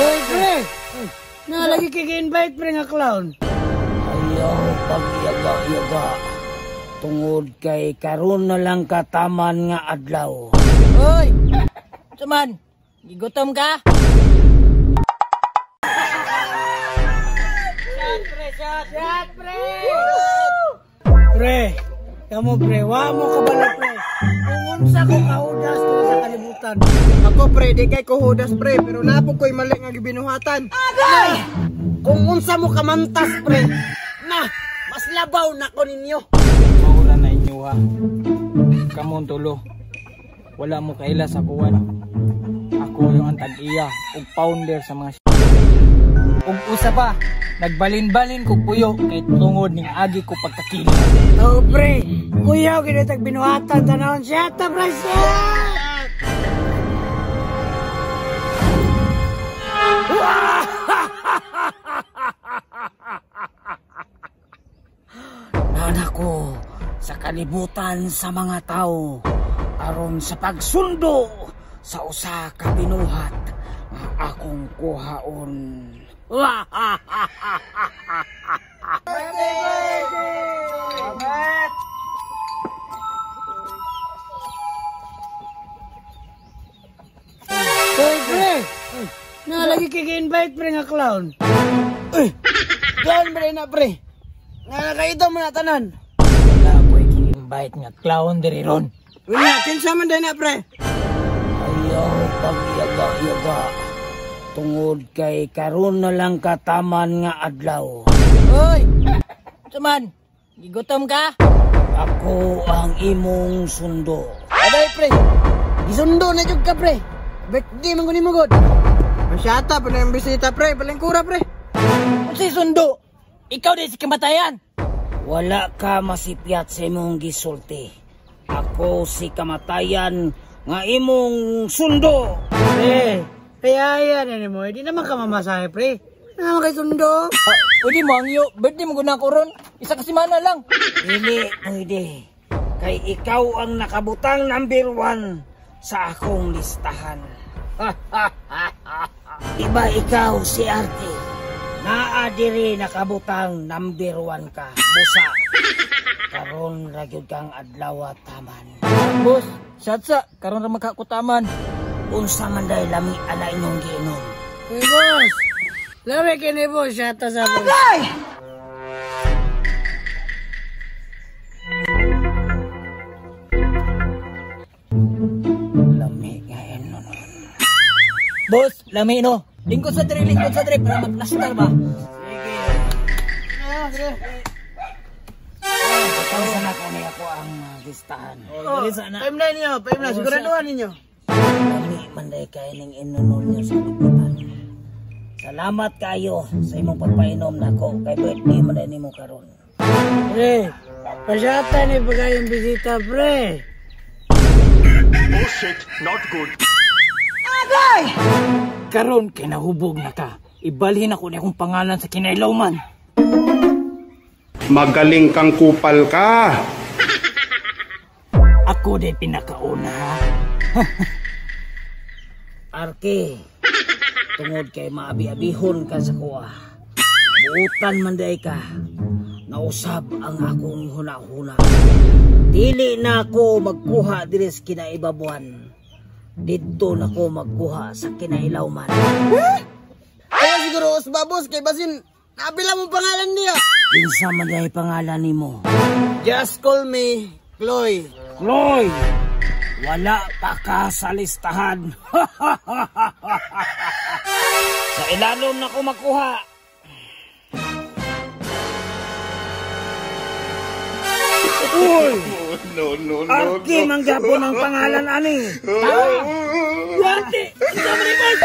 Hoy, pre! Nalagi kiki-invite pre nga clown. Ayaw pagyaga-yaga. Tungod kay karon na lang kataman nga adlaw. Hoy! Suman, gigutom ka? Shot, pre! Shot! Shot, pre! Pre, kamo pre, wa mo kabalo pre. Kung unsa ko kahudas tungod sa kalibutan. Ako pre, di kay kuhudas pre, pero napo ko'y mali nga gibinuhatan. Agay! Kung unsa mo kamantas pre, na, mas labaw na ko ninyo. Maura na inyo ha. Kamon tulo. Wala mo kaila sa kuwan. Ako yung ang tag-iya ug founder sa mga ug usa pa, nagbalin-balin kog puyo kay tungod ning agi ko pagkakili. Oh pre, kuyaw kinitag binuhatan tanawon siya ta pre siya. Nana ko sa kalibutan sa mga tao aron sa pagsundo sa usa ka binuhat nga akong kuhaon. Happy birthday! Hoy pre, nalagi kiki-invite pre nga clown. Uy, clown pre na pre. Nga nakaito mo na tanan. Wala ko'y ki-invite nga clown diri ron. Wala, kinsa man din na pre. Ayaw pagyaga-yaga. Tungod kay karon na lang kataman nga adlaw. Hoy! Suman, gigutom ka? Ako ang imong sundo. Aday pre, gisundo na jud ka pre. Birthday man guni mo god. Masyata pa na yung bisita pre, palengkura pre. Unsay sundo? Ikaw di si kamatayan. Wala ka masipyat sa imong gisulti. Ako si kamatayan nga imong sundo. Pre, kaya yan mo, hindi naman ka mamasahe pre. Naman kay sundo. Pwede mo ang iyo, birthday mo guna ko ron. Isa ka semana lang. Dili pwede. Kay ikaw ang nakabutang number 1 sa akong listahan. Iba ikaw si Arte. Naa diri nakabutang number 1 ka. Busa. Karon ra gyud kang adlaw taman. Boss, satsa karon ra magkakutaman. Unsa man day lami ana inyong giinom. Hey boss, lami kini boss, shata sa boss. Agay! Lami nga inon. Boss, lami no. Lingkod sa diri para magplastar ba. Sige. Pausa na ko niya ko ang listahan. Oh, dili sana. Paim na ninyo, paim na siguraduhan ninyo. Lami man day kay ning inunon niyo sa libutan. Salamat kayo sa imong pagpainom nako kay birthday man day nimo karon. Pre, pasyata ni pagayong bisita pre. Oh shit, not good. Agay! Karon kay nahubog na ka. Ibalhin ako ni akong pangalan sa kinailawman. Magaling kang kupal ka. Ako day pinakauna ha. Arke, tungod kay maabi-abihon ka sa kuha. Buutan man day ka. Nausab ang akong huna-huna. Dili na ako magkuha diri sa kinaibabuan. Didto na ko magkuha sa kinailawman. Ayaw siguro usba boss kay basin naapila mong pangalan niya. Kinsa man day pangalan nimo? Just call me Chloe. Chloe! Wala pa ka sa listahan. Sa ilalom na ko makuha. Uy! No, no, no, Arki, no. manggapon ang pangalan ani. Duarte! Unsa man ni boss?